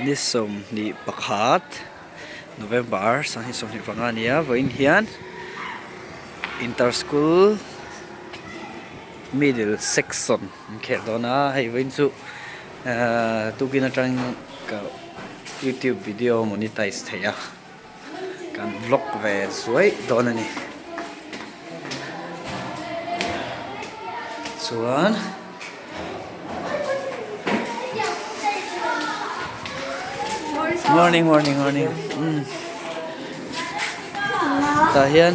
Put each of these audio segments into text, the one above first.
Ni 21 November 2025 a ni a, vawiin hian Inter School Middle Section an khelh dawn a, hei vawiin chu ehh tukin atangin ka YouTube video monetize theih a. Kan vlog ve zuai dawn a ni. Chuan Morning morning morning umm tah hian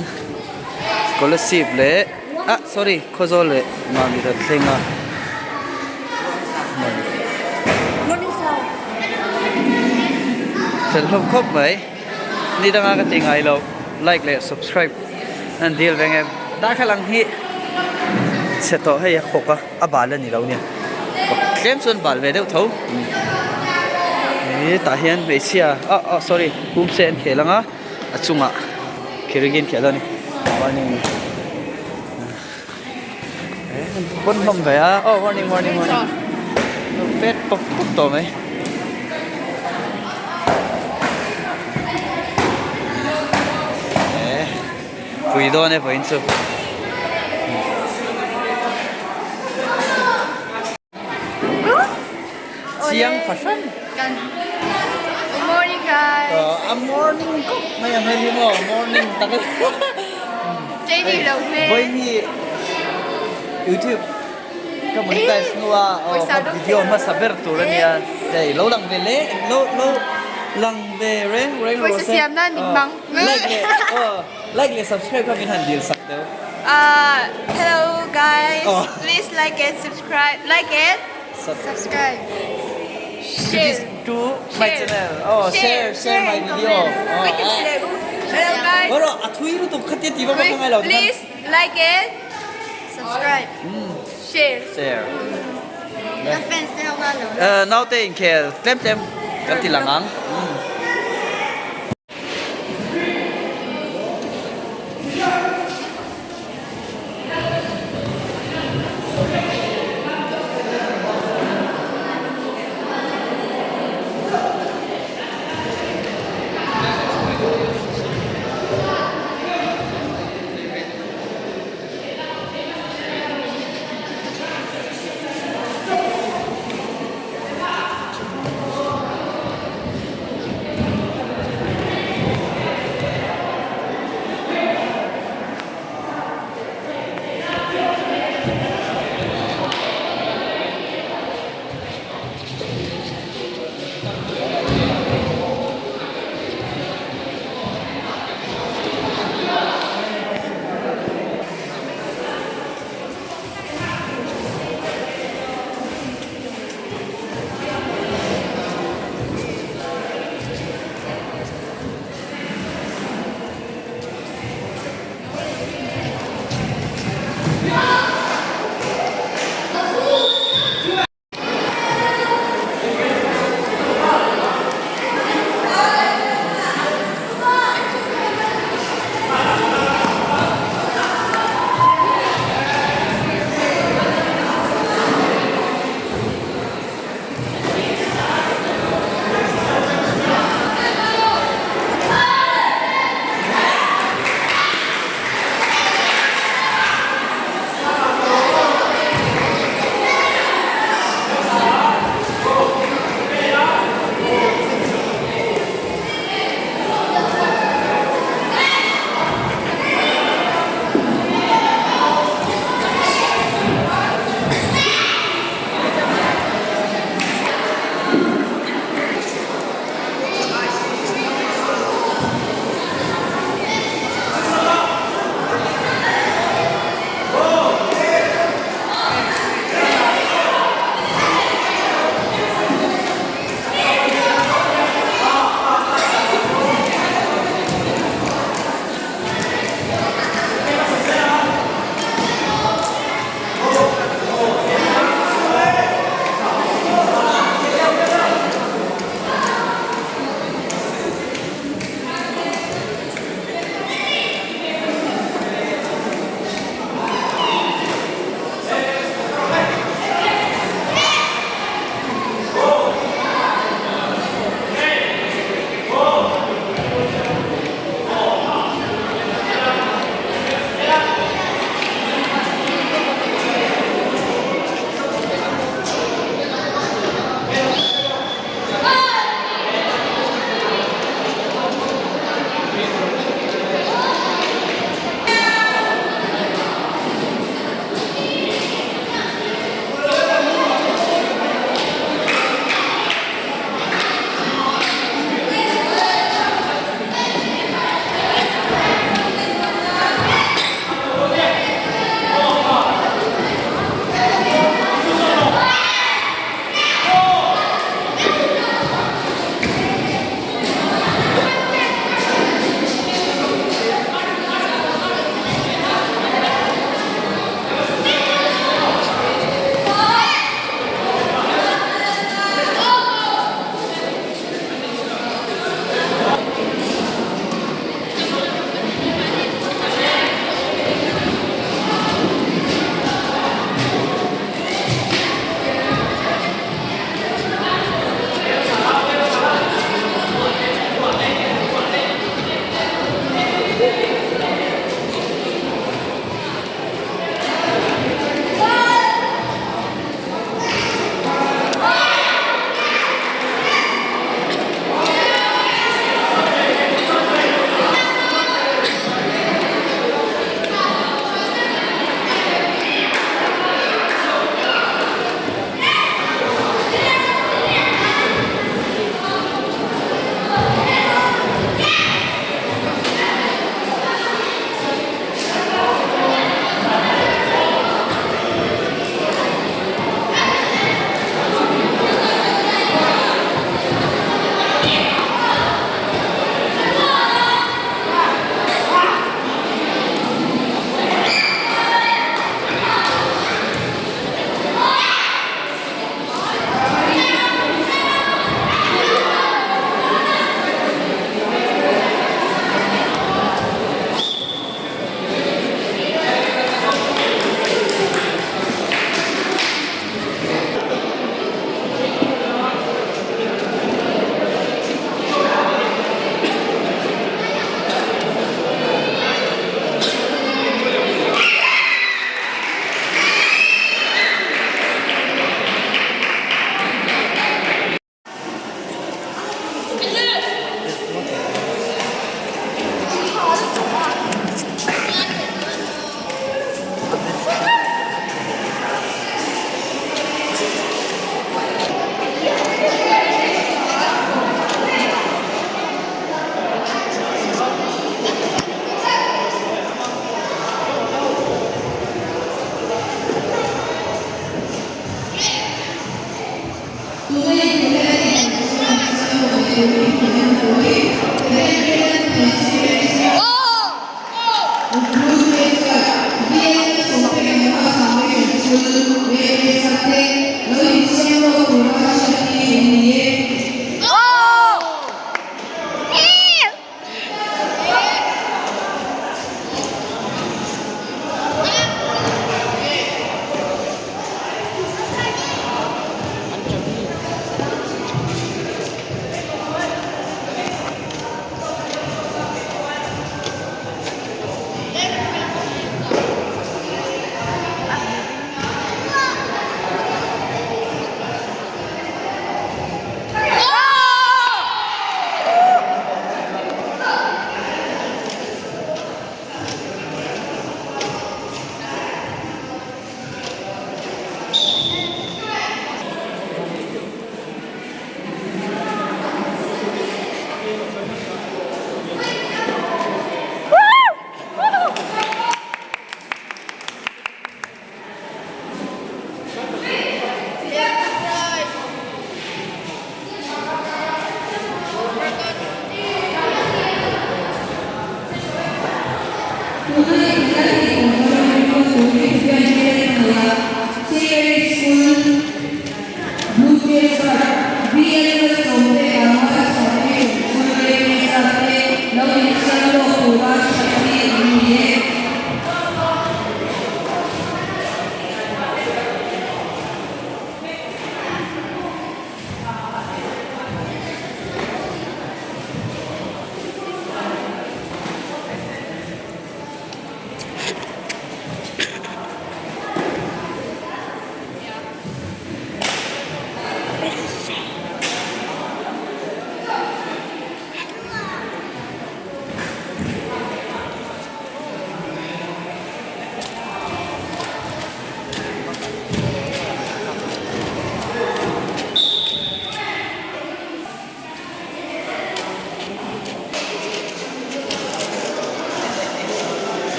scholarship leh ah sorry Khawzawl leh Mamit an thleng a. Fel hlawm khawp mai ni danga ka ti ngai lo like leh subscribe an dil veng em darthlalang hi chhe tawh hei a khawk a a bal a ni lo nia tlem chuan bal ve deuh tho tah hian hmeichhia ah ah sorry hum se an khel ang a a chungah khirigin khel a ni morning. Pawn hlawm ve a oh morning morning morning pet pawp pawp tawh mai eh pui dawn e vawiin chu chiang fahran morning guys a morning khawp mai a hmel hi maw morning tak a ni lo hmel vawiin hi youtube ka monetize hnua video hmasa ber tur a nia hei lo lang ve le lo lo lang ve reng reng pawisa siam nan min hmang like leh like leh subscribe kha min han dil sak deuh hello guys please like and subscribe like and subscribe share to my channel oh share share my video hello guys oro a thui lutuk khatia ti va ka ngai lo please like and subscribe share share ka fans te ho nga lo naute inkhel tlem tlem kan ti lang ang.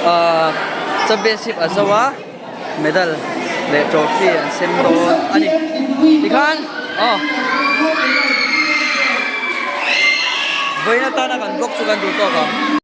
Ahh championship a zo a medal leh trophy an sem dawn a ni tikhan aw vawiin atana kan vlog chu kan duh tawk ang.